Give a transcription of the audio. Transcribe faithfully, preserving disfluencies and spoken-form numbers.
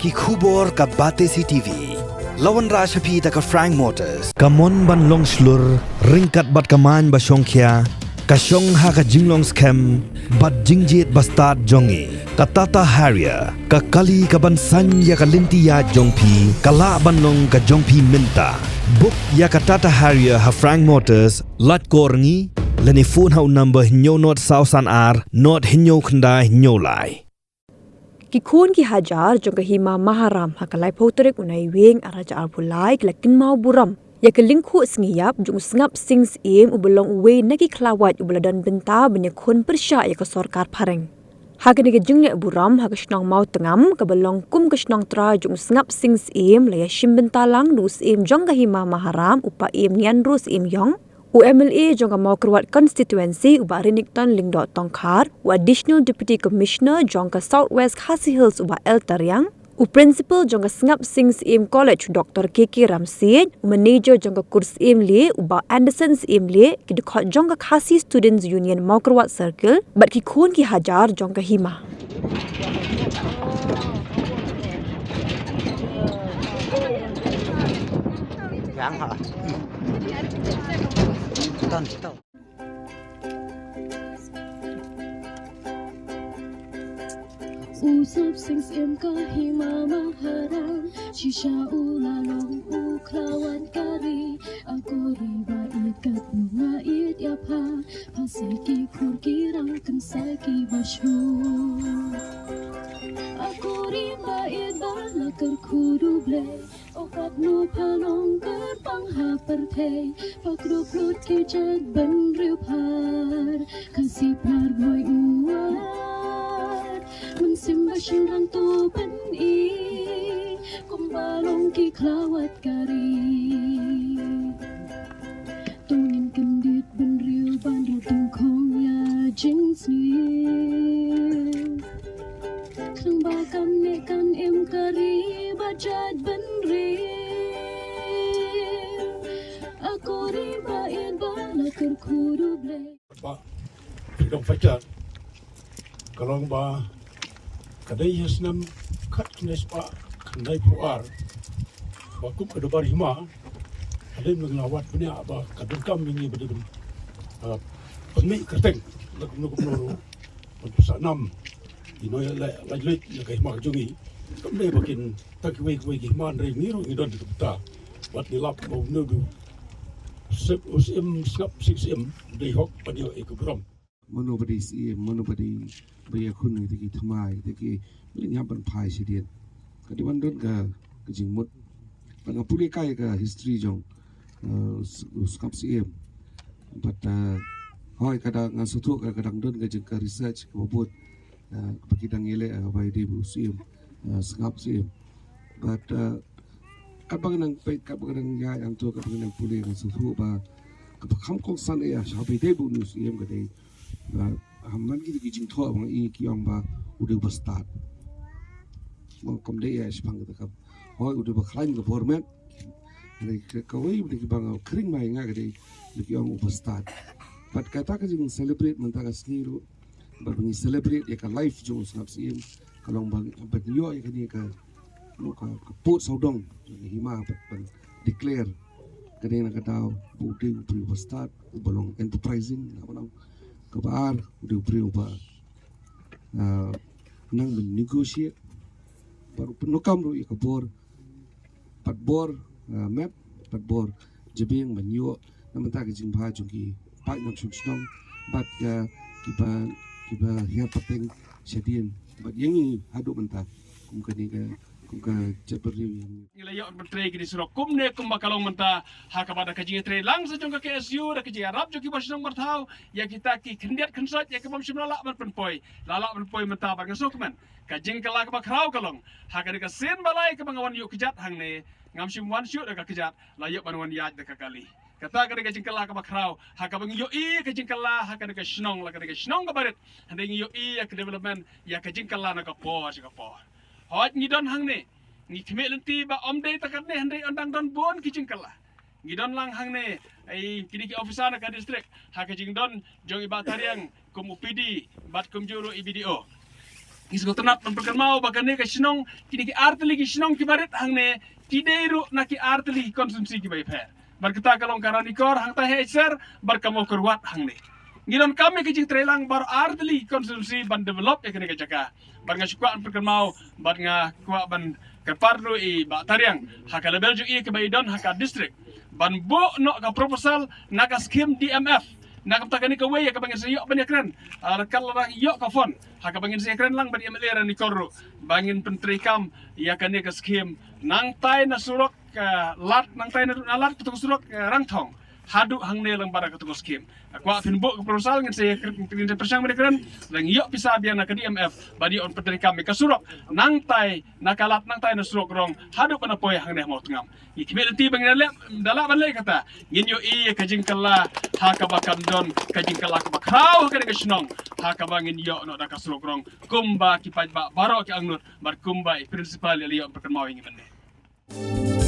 Ki khubor ka Batesi T V. La wanrah sha phi da ka Frank Motors. Ka mon ban long shlur, ryngkat bad ka main ba shongkhia, ka shong ha ka jinglong skhem bad jingjied ba stad jong ngi. Ka Tata Harrier, ka kali ka ban saiñ ïa ka lynti ïaid jong phi, ka lah ban long ka jong phi mynta. Book ïa ka Tata Harrier ha Frank Motors, lait kor ngi, lane phone ha u number hynñiew nod saw san ar, nod hynñiew khyndai hynñiew lai. Ki khun ki hajar jong ka Hima Maharam ha ka laiphew tarik u Naiwieng ar hajar arphew lai ki la kynmaw burom ïa ka lyngkhuh sngi ïap jong u Sngap Sing Syiem uba long uwei na ki khlawait uba la don bynta ban ïakhun pyrshah ïa ka sorkar phareng. Ha kane ka jingleh burom ha ka shnong Mawtngam kaba long kum ka shnong trai jong u Sngap Sing Syiem la ïashim bynta lang da u Syiem jong ka Hima Maharam u Paiem Nianro Syiem Ïong, u M L A jong ka Mawkyrwat Constituency u Bah Renikton Lyngdoh Tongkhar, u Additional Deputy Commissioner jong ka South West Khasi Hills u Bah L Tariang, u Principal jong ka Sngap Sing Syiem College u Doctor K K Ramsiej, u Manager jong ka Kur Syiem Lieh u Bah Anderson Syiem Lieh, ki dkhot jong ka Khasi Students Union Mawkyrwat Circle, bad ki khun ki hajar jong ka Hima. U Sngap Sing Syiem ka Hima Maharam, shisha u la long u khlawait ka ri. Akor ri ba ïeit katno nga ïeit ïa pha, pha sei ki khur ki rang kynsai kiba shu. Akor ri ba ïeit ba la kyrkhu da U Blei. O katno pha long kyrpang ha pyrthei, pha kdup lut ki jait bynriew phar, Khasi phar Bhoi u War. Mynsiem ba shynrang to pyni, kumba long ki khlawait ka ri. To ngin kyndit bynriew ban rit dyngkhong ïa jingsniew. Khnang ba kan neh kan im ka ri bad jait bynriew. Akor ri ba ïeit ba la kyrkhu da U Blei. Ba freedom fighter ka long ba ka dei ha snem khatkhyndai spah khyndaiphew ar ba kum ka Dorbar Hima ka dei ma nga la wad bniah ba ka donkam ïa ngi ba dei ban, ah, pynmih kyrteng na kumno kumno ruh ban pynsah nam ïa ki nongïaleh laitluid na ka hima ka jong ngi. Kam dei ba kin tang kiwei kiwei ki hima, hynrei ngi ruh ngi don ka bynta bad ngi lap ba u Mawdui Sep u Syiem Sngap Sing Syiem u dei hok ban ïoh ïa ka burom. Mano ba dei Syiem, mano ba dei ba ïakhun ïa ki thymmai, ïa ki ba la ñiah ban phai shadien. Ka dei ban don ka, ka jingmut. Bad nga pule kai ka history jong, eh, u Sngap Syiem. Bad, eh, hooid ka dang, nga sngewthuh ka, ka dang don ka jing ka research kaba bud, eh, kaba ki dang ïaleh, eh, ba ïadei bad u Syiem, eh, Sngap Syiem. Bad, eh, katba nga nang peit, katba nga nang ïaid hangto, katba nga nang pule, nga sngewthuh ba kaba kham kongsan ïa, sha ba ïadei bad une u Syiem ka dei ba ha man kito ki jingthoh ba ngi ïohi ki ong ba u dei uba stad. Mo kam dei ïa shaphang kata ka. Hooid u dei uba khlaiñ ka bor met. Hynrei ka, kawei ba dei kiba nga khring mai nga ka dei, dei ki ong uba stad. Bad kata ka jing celebrate mynta ka sngi ruh. Bad ba ngi celebrate ïa ka life jong u Sngap Syiem. Ka long ba, ba ngi ïoh ïa kane ka, ka, ka pud sawdong jong ka hima bad ban declare kane na ka daw ba u dei u briew uba stad, uba long enterprising, na ba long. Kaba ar, u dei u briew uba, ah, nang ban negotiate. Bad u pyndonkam ruh ïa ka bor, pat bor, ah, met, pat bor jabieng ban ïoh na bynta ka jingbha jong ki paid nongshong shnong bad ka kiba, kiba hiar pateng shadien bad ïa ngi haduh mynta kum kane ka, kum ka jaitbynriew ïa ngi. Ngi la ïoh ban trei kine surok kumne kumba ka long mynta ha kaba da ka jingtrei lang sa jong ka K S U da ka jingïarap jong kiba shnong ba thaw ïa kita ki khyndiat khynsoit ïa ki bym shym la lah ban pynpoi, la lah ban poi mynta bad nga sngewkmen ka jingkylla kaba khraw ka long ha kane ka sien ba lai kaba nga wan ïuh kjat hangne. Ngam shym wan shuh da ka kjat, la ïoh ban wan ïaid da ka kali. Kata ka dei ka jingkylla kaba khraw ha kaba ngi ïohi ka jingkylla ha kane ka shnong, la kane ka shnong kaba rit. Hynrei ngi ïohi ïa ka development ïa ka jingkylla na ka por sha ka por. Hooid ngi don hangne, ngi khmih lynti ba ym dei tang katne hynrei yn dang don bun ki jingkylla. Ngi don lang hangne, eh, kine ki officer na ka district ha ka jingdon jong i Bah Tariang kum u P D bad kumjuh ruh i B D O. Ngi sngewtynnat ban pynkynmaw ba kane ka shnong, kine ki artylli ki shnong kiba rit hangne, ki dei ruh na ki artylli ki constituency kiba ipher. Bad kata ka long ka Ranikor hangta ha Ïaid Ser, bad ka Mawkyrwat hangne. Ngi donkam ïa ka jingtreilang baroh artylli ki constituency ban develop ïa kane ka jaka. Bad nga shu kwah ban pynkynmaw, bad nga kwah ban kyrpad ruh ïa i Bah Tariang, ha ka level jong i kaba i don ha ka district, ban buh noh ka proposal na ka skim D M F. Na ka bynta kane kawei ïa kaba ngin sa ïoh ban ïakren, ah, la ka la ïoh ka fund, ha kaba ngin sa ïakren lang bad i M L A Ranikor ruh, ba ngin pyntreikam ïa kane ka skim nangtai na surok, ah, Lad, nangtai na, na Lad, katei ka surok, ah, Rangthong, haduh hangne lang bad katei ka skim. Nga kwah phin buh ka proposal, ngin sa ïakren, ngin sa pyrshang ban ïakren, lada ïoh pisa biang na ka D M F, ban ïoh pyntreikam ïa ka surok nangtai na ka Lad, nangtai na surok Rong, haduh ban poi hangne ha Mawtngam. Ngi khmih lynti ba ngin leh, da lah ban leh kata, ngin ïohi ïa ka jingkylla ha kaba kan don ka jingkylla kaba khraw ha kane ka shnong, ha kaba ngin ïoh noh da ka surok Rong kumba ki paidbah baroh ki angnud, bad kumba i Principal i la ïoh pynkynmaw ïa ngi mynne.